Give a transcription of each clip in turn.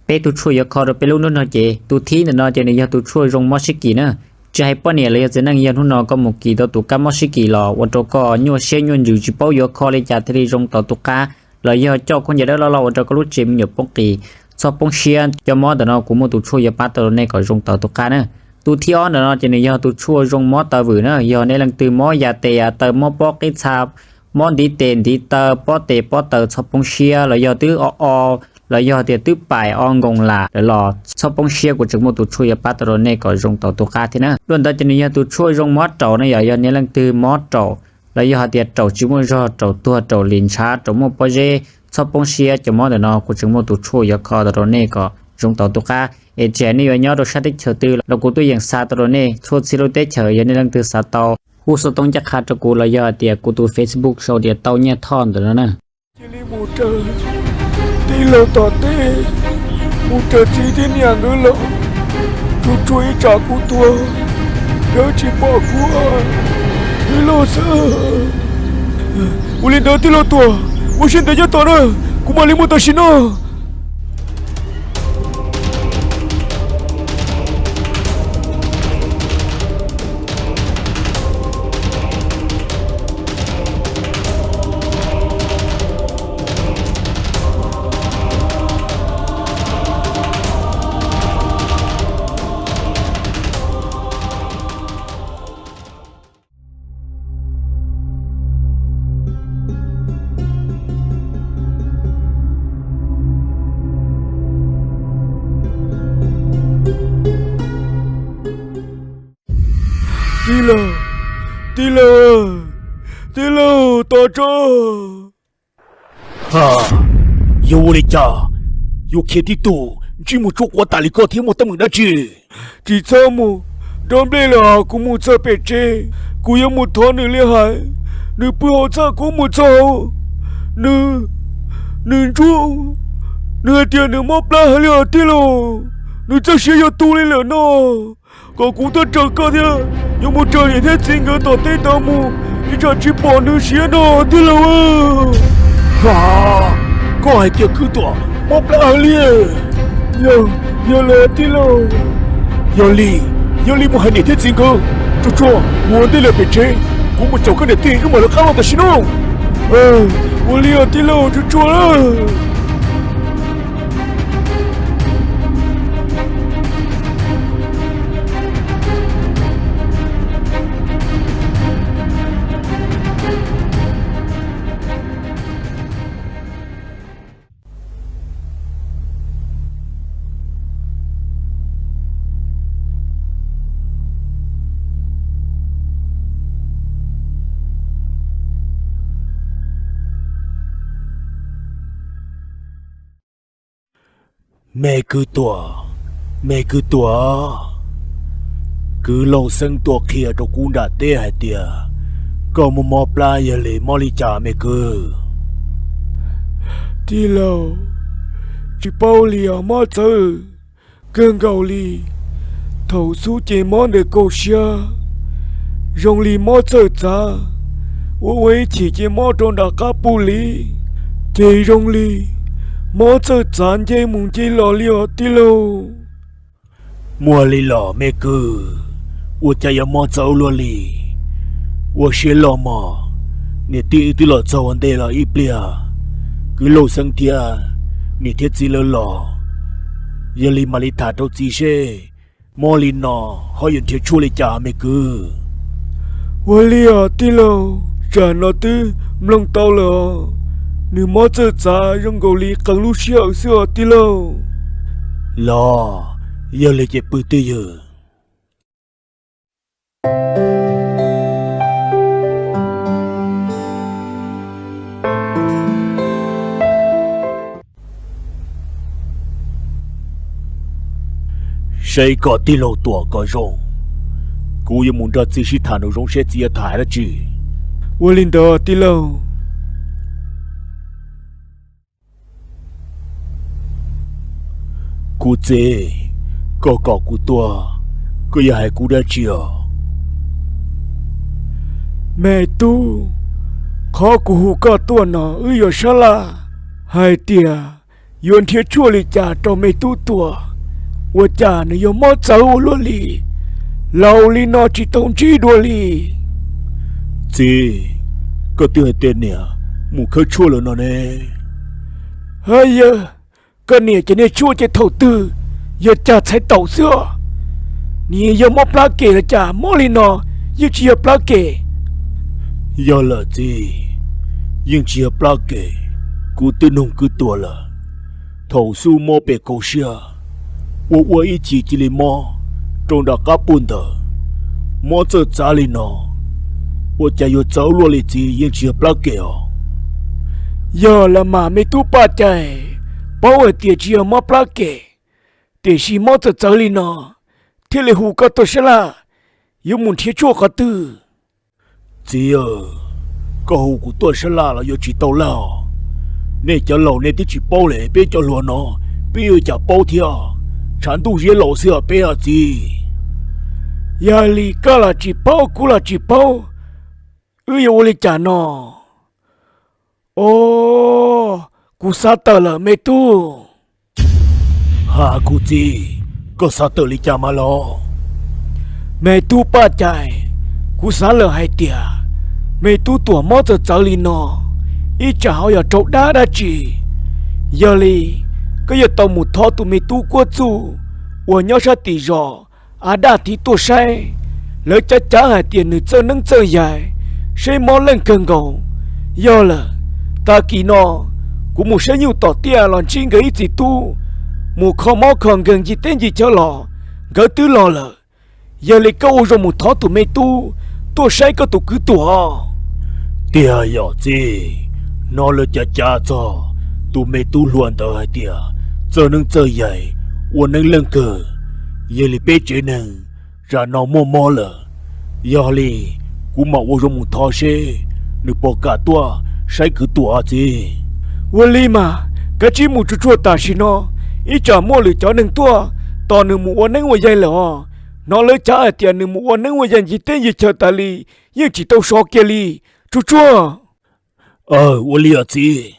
Peb tus tshuaj yuav kho rau peb lub hnub no ces tus thib ntawm no ces nws yog tus tshuaj zoo mob sib kis na. Tsis hais poj niam los yog txiv neej, yog hnub no koj mus kis tau tus kab mob sib kis los ua rau koj nyuaj siab nyuaj ntsws tsis paub yuav kho li cas thiaj li zoo tau tus qab, los yog coj khaub ncaws dawb loj loj ua rau koj lub tsev me nyuam poob qis, txhob poob siab, cov mob ntawm no kuv muaj tus tshuaj yuav pab tau rau nej kom zoo tau tus qab na. Tus thib ob ntawm no ces nws yog tus tshuaj zoo mob taw vwm na, yog nej leej twg mob ya tes ya taw, mob pob qib txha, mob ntiv tes ntiv taw, pob tes pob taw txhob poob siab, los yog twb o o, los yog tias twb pais o nkoos lam lawm los txhob poob siab, kuv tseem muaj tus tshuaj yuav pab tau rau nej kom zoo tau tus qab thiab na. Dua ntawd ces nws yog tus tshuaj zoo mob raum na, yog, yog nej leej twg mob raum los yog hais tias raum tsis muaj zog, raum tuag, raum lim ntshav, raum muaj pob zeb, txhob poob siab, cov mob ntawm no kuv tseem muaj tus tshuaj yuav kho tau rau nej kom zoo tau tus qab. Es tsis hais nej yuav nyob rau sab teb chaws twg los kuv tuaj yeem xa tau rau nej txhua txhia lub teb chaws, yog nej leej twg xav tau hu xov tooj ncaj qha rau kuv los yog hais tias kuv tus Facebook sau tias Tau Nyiaj Thoj ntawm no na. Cia li mus raws tij laug tom teb, mus raws txiv thiab niam nkawd los, tsuas tshuav ib tsam kuv tuag, nkawd tsis pom kuv, wb loj xwb. Ua li ntawd tij laug tuam, ua siab ntev nyob tos na, kuv mam li mus tam sim no. Tij laug, tij laug, tij laug, tos tso. Ha, yog ua li cas yuav khiav tib tug ntsej muag tsuab quav tas li koj thiab muaj teeb meem dab tsi? Tsis txhob mus nrov nplej lawm, kuv mus txog pem tsev, kuv yuav mus thov nws li hais. Nws pw hauv txaj, kuv mus txog hauv, nws, nws ntsuab, nws hais tias nws mob plab heev li os tij laug. Nws txoj sia yog tu li lawm no, kom kuv tuaj raws koj thiab, yuav mus raws niam thiab txiv nkawd tom teb tod mus, ib tsam tsis pom nws siav no tij laug. Koj hais tias kwv tuam mob plab heev li. Yog, yog li tij laug. Yog li, yog li mus hais niam thiab txiv nkawd. Tsuag tsuag, mus ua ntej lawm pem tsev, kuv mus caum koj niam tij wb mam li qab los tam sim no. Ua li os tij laug, tsuag tsuag lawm. Me kwv tuam, me kwv tuam, kwv Lauj Xeeb tuaj qhia rau kuv nram teb hais tias koj muaj mob plab, yog li mob li cas me kwv? Tij laug, tsis paub li os, mob txawv kawg nkaus li. Thaum xub ces mob ntawm kaum siab, zoo li mob txawj txav, ua ua ib chim ces mob rau nram qab pum li, ces zoo li mob txawj txav nce mus nce los li os tij laug. Muaj li los me kwv, ua cas yuav mob txawv luaj li? Ua siab loj mog, niam tij wb twb los txog ua ntej los ib pliag, kwv Lauj Xeeb thiab niam thiab txiv lawv los, yog li mam li tham rau txiv seb mob li no ho yuav nrhiav tshuaj li cas me kwv. Ua li os tij laug, tsam no twb mloog tau lawm os, nws mob txawj txav zoo nkaus li qee lub sij hawm xwb os tij laug. Los, yog li ces pw twj ywm. Saib kom tij laug tuam kom zoo, kuv yuav mus nrog txiv sib tham nraum zoov seb txiv yuav tham hais dab tsi. Ua li ntawd tij laug. Kuv txiv, koj kom kuv tuaj, koj yuav hais kuv dab tsi os? Me tub, qhov kuv hu koj tuaj no wb yuav sab laj hais tias Yuav nrhiav tshuaj li cas rau me tub tuag, ua cas nws yuav mob txawv ua luaj li? Laus li no tsis tau ntsib dua li. Txiv, koj twb hais tias niam mus khawb tshuaj lawm no ne. Ha yawg, koj niam ces niag tshuaj ces thaum twg yog cag txhais taum xwb os. Nws yog mob plab kem los cas mob li no, yeej tsis yog plab kem. Yog lawm txiv, yeej tsis yog plab kem, kuv twb nug kwv tuam lawm. Thaum xub mob pem kaum siab, ua ua ib chim cia li mob rau nram qab puag ntawd, mob txawj txav li no, ua cas yuav txawv luaj li txiv, yeej tsis yog plab kem os. Yog lawm mas me tub Paj Cai, paub hais tias tsis yog mob plab kem, tiam sis mob txawv txawv li no, thiaj li hu koj tuaj sab laj, yuav mus nrhiav tshuaj qhov twg? Txiv, koj hu kuv tuaj sab laj los yuav tsis tau laj os. Nej cov laus nej twb tsis paub li, peb cov hluas no peb yuav cas paub thiab. Tshav ntuj ziab laus xwb os peb os txiv. Yog li koj los tsis paub kuv los tsis paub, wb yuav ua li cas no? Os, kuv xav tawm lawm me tub. Ha kuv txiv, koj xav tawm li cas mas los? Me tub Paj Cai, kuv xav lawm hais tias me tub tuam mob txawv txawv li no, ib tsam ho yog raug dab dab tsi. Yog li, koj yuav tau mus thov tus me tub Kuab Txuj uas nyob sab tim zos Av Daj Thiv tuaj saib. Lawv cav cav hais tias nws txawj neeb txawj yaig, seb mob leej kawg nkaus. Yog lawm, tag kis no kuv mus saib nyuj tom tiaj los ntsib nkawd ib txiv tub, mus kho mob kho nkeeg ncig teb ncig chaw los nkawd twb los lawm. Yog li koj ua zoo mus thov tus me tub tuaj saib koj tus kwv tuam. Tiag yom txiv, hnov lawv cav cav txog tus me tub hluas ntawd hais tias txawj neeb txawj yaig, ua neeb leej kawg. Yog li peb tsev neeg zam no muaj mob lawm. Yog li, kuv mam ua zoo mus thov seb nws puas kam tuaj saib kwv tuam txiv. Ua li mas, kav tsij mus tsuag tsuag tam sim no, ib tsam muaj lwm cov neeg tuaj tos nws mus ua neeb ua yaig lawm os. Hnov lawv cav hais tias nws mus ua neeb ua yaig ncig teb ncig chaw tas li, yeej tsis tau so kiag li. Tsuag tsuag. Aw, ua li os txiv.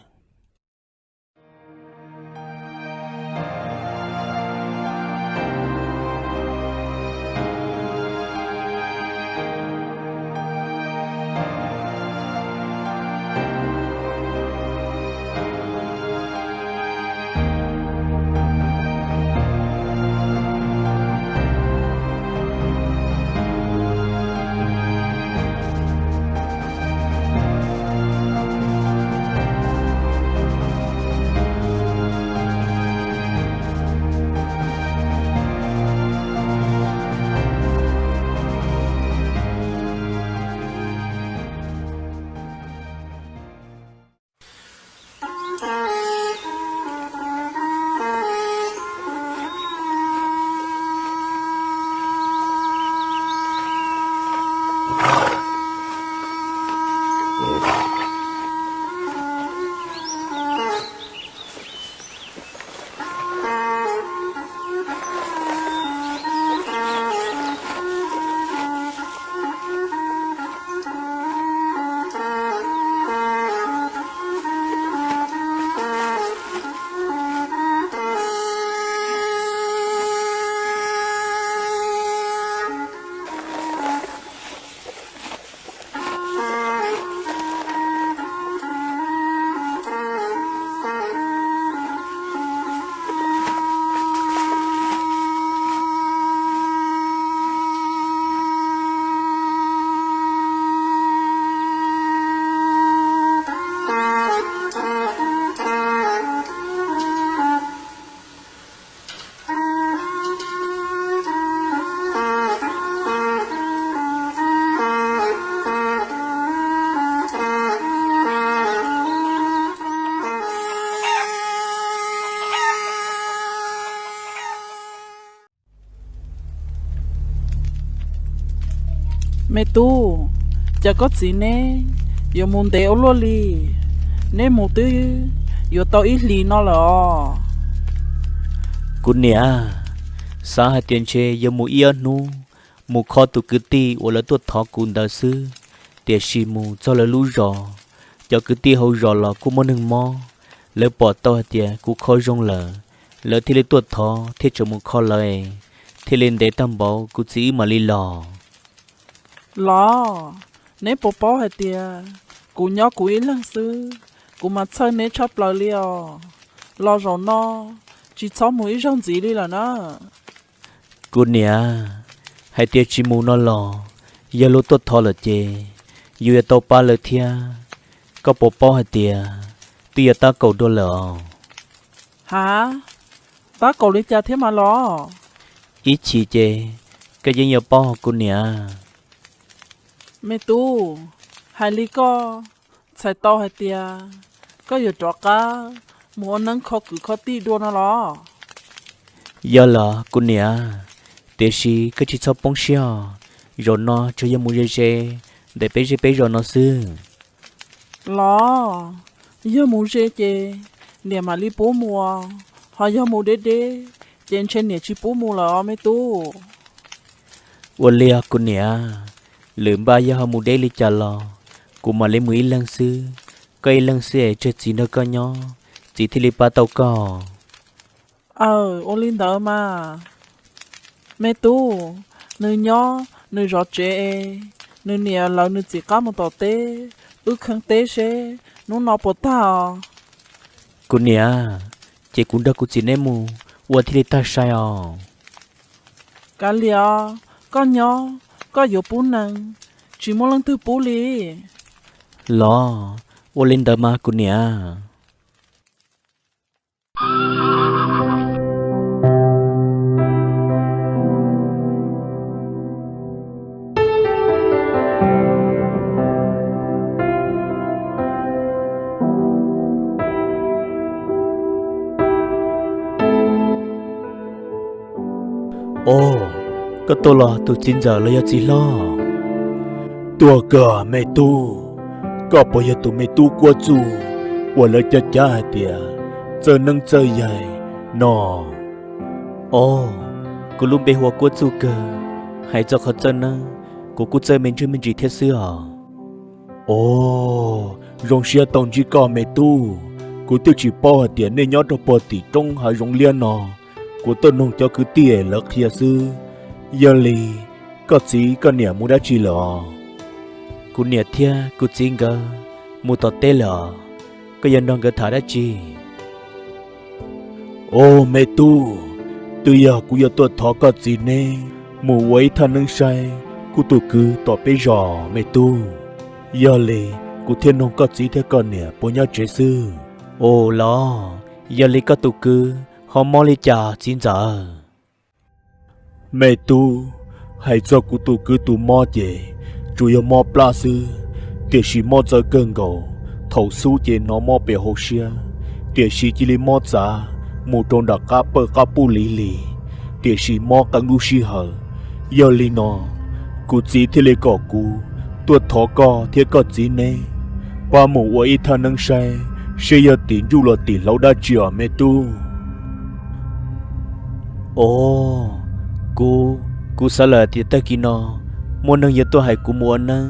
Me tub, cas koj txiv neb yuav mus ntev ua luaj li? Neb mus twb yuav tau ib hlis no lawm os. Kuv niam, xav hais tias ntshe yuav mus ib ob hnub, mus kho tus kwv tij uas lawv tuaj thov kuv ntawd xwb, tiam sis mus txog lawv lub zos, cov kwv tij hauv zos los kuj muaj neeg mob, Lawv pom tau hais tias kuv kho zoo lawm, lawv thiaj li tuaj thov thiab tsam mus kho lawv, thiaj li ntev tag npaum kuv txiv wb mam li los. Los, neb puas paub hais tias kuv nyob kuv ib leeg xwb, kuv mas txhawj neb tshaj plaws li os. Los zaum no tsis txhob mus ib zaug ntxiv li lawm na. Kuv niam, hais tias tsis mus no los yog luag tuaj thov lawm ces yus yuav tau pab lawv thiab. Koj puas paub hais tias twb yuav tab kaum dua lawm os. Ha, tab kaum li cas thiab mas los? Ib chim ces koj yeej yuav paub kuv niam. Me tub, hais li koj txhais tau hais tias koj yuav rov qab mus ua neeb kho kwv kho tij dua no los? Yog los kuv niam, tiam sis koj tsis txhob poob siab os, zaum no tsuas yog mus ze ze ntawm peb zej peb zos no xwb. Los, yog mus ze ces niam mam li pub mus, ho yog mus deb deb ces ntshe niam tsis pub mus lawm os me tub. Ua li os kuv niam, lwm npaj yog ho mus deb li cas los kuv mam li mus ib leeg xwb. Koj ib leeg xwb es tsawg txiv nrog koj nyob, txiv thiaj li pab tau koj. Aw, ua li ntawd mas. Me tub, nws nyob nws zov tsev es nws niam lawv nws txiv qab mus tom teb, wb kheeb teb seb hnub no puas tag os. Kuv niam, ces kuv nrog kuv txiv neb mus ua thiaj li tag sai os. Kav liam, koj nyob koj yuav pub nees, tsis muaj leej twg pub li. Los, ua li ntawd mas kuv niam. Os, koj tuaj los tus txiv ntxawm los yog txiv hlob? Tuaj kawg me tub. Koj puas yog tus me tub Kuab Txuj uas lawv cov cav hais tias txawj neeb txawj yaig no? Os, kuv lub npe hu ua Kuab Txuj kawg. Hais txog qhov txawj neeb, kuv kuj txawj me ntsis me ntsis thiab xwb os. Os, zoo siab tau ntsib koj me tub. Kuv twb tsis paub hais tias nej nyob rau puag tim roob hav zoov liab no. Kuv tuaj noog cov kwv tij lawv qhia xwb. Yog li, koj txiv koj niam mus dab tsi lawm os? Kuv niam thiab kuv txiv nkawd mus tom teb lawm os. Koj yuav nrog nkawd tham dab tsi? Os me tub, twb yog kuv yuav tuaj thov koj txiv neb mus ua ib thaj neeb saib kuv tus kwv tom peb zos me tub. Yog li, kuv thiaj noog koj txiv thiab koj niam puas nyob tsev xwb. Os los, yog li koj tus kwv ho mob li cas txiv ntxawm? Me tub, hais txog kuv tus kwv tus mob ces tsuas yog mob plab xwb, tiam sis mob txawv kawg nkaus. Thaum xub ces hnov mob pem hauv siab, tiam sis cia li mob txav mus rau nram qab pawj qab puj lig lig, tiam sis mob qee lub sij hawm. Yog li no, kuv txiv thiaj li kom kuv tuaj thov koj thiab koj txiv neb pab mus ua ib thaj neeb saib seb yog tim ntsuj los tim hlauv dab tsi os me tub. Os, kuv, kuv xav lawm tias tag kis no muaj neeg yuav tuaj hais kuv mus ua neeb,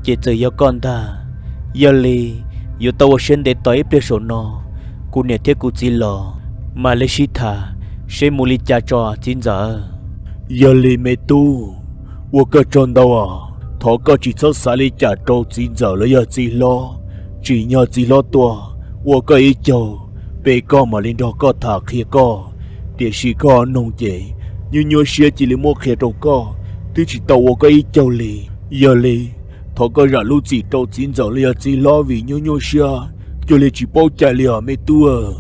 ces txawm yog koj ntag. Yog li, yuav tau ua siab ntev tos ib pliag saum no, kuv niam thiab kuv txiv los mam li sib tham seb mus li cas tso txiv ntxawm. Yog li me tub, ua koj tsaug ntau os. Thov koj tsis txhob xav li cas rau txiv ntxawm los yog txiv hlob. Tsim nyog txiv hlob tuaj ua koj ib caug, peb koj mam li nrog koj tham qhia koj. Tiam sis koj noog ces nyuaj nyuaj siab cia li muab qhia rau koj, twb tsis tau ua koj ib caug li. Yog li, thov koj zam lub txim rau txiv ntxawm los yog txiv hlob vim nyuaj nyuaj siab, cuag li tsis paub cai li os me tub.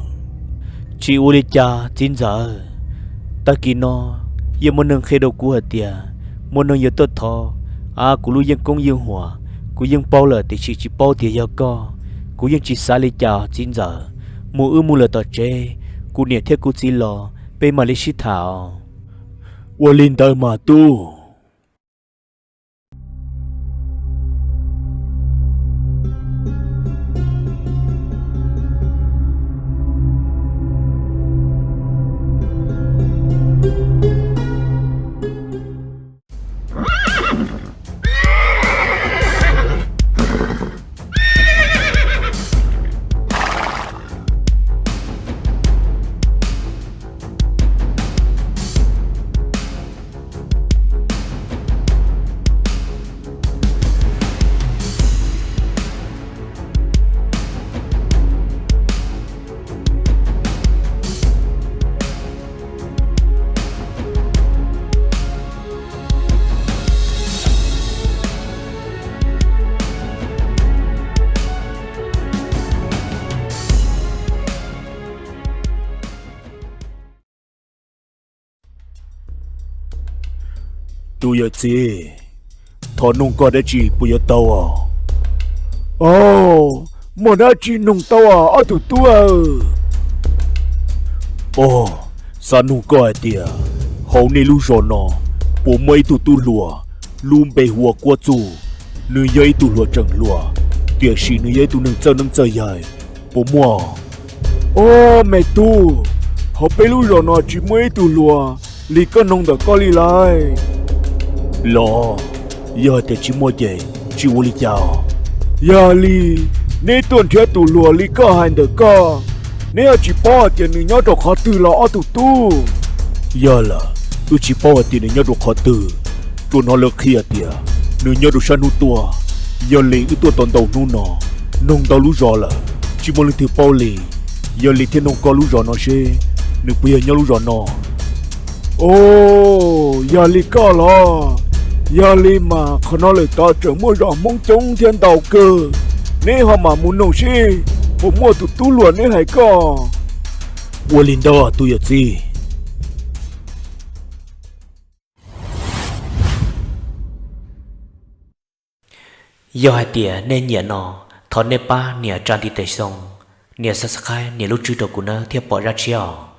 Tsis ua li cas txiv ntxawm. Tag kis no yeej muaj neeg qhia rau kuv hais tias muaj neeg yuav tuaj thov, a kuv lub yeej koob yeej huam, kuv yeej paub lawm tiam sis tsis paub tias yog koj. Kuv yeej tsis xav li cas txiv ntxawm. Mus wb mus lawm tom tsev, kuv niam thiab kuv txiv los peb mam li sib tham os. Ua li ntawd mas tub. Tus yawm txiv, thov noog koj dab tsi puas yuav tau os? Au, muaj dab tsi noog tau os ob tug tub aw? Au, xav noog koj hais tias hauv nej lub zos no puas muaj ib tug tub hluas lub npe hu ua Kuab Txuj. Nws yog ib tug hluas tseem hluas, tiam sis nws yog ib tug neeg txawj neeb txawj yaig, puas muaj? Au, me tub, hauv peb lub zos no tsis muaj ib tug hluas li koj noog ntawm koj li lauj. Los, yog hais tias tsis muaj ces tsis ua li cas os. Yog li, neb tuaj nrhiav tus hluas li koj hais ntawm koj, neb ho tsis paub hais tias nws nyob rau qhov twg los ob tug tub? Yog lawm, wb tsis paub hais tias nws nyob rau qhov twg, tsuas hnov lawv qhia tias nws nyob rau sab hnub tuaj. Yog li wb tuaj tau ntau hnub no, noog ntau lub zos lawm, tsis muaj leej twg paub li. Yog li thiaj noog koj lub zos no seb nws puas yog nyob lub zos no. Au, yog li koj los? Yog li mas qhov no lawm tod tseem muaj zos Hmoob coob thiab ntau kawg, neb ho mam mus noog seb puas muaj tus tub hluas neb hais koj. Ua li ntawd tus yawm txiv. Yog hais tias nej nyiam no, thov nej pab nias tsa ntiv tes xoo, nias subscribe, nias lub tswb rau kuv nawb thiaj pom zaj tshiab os.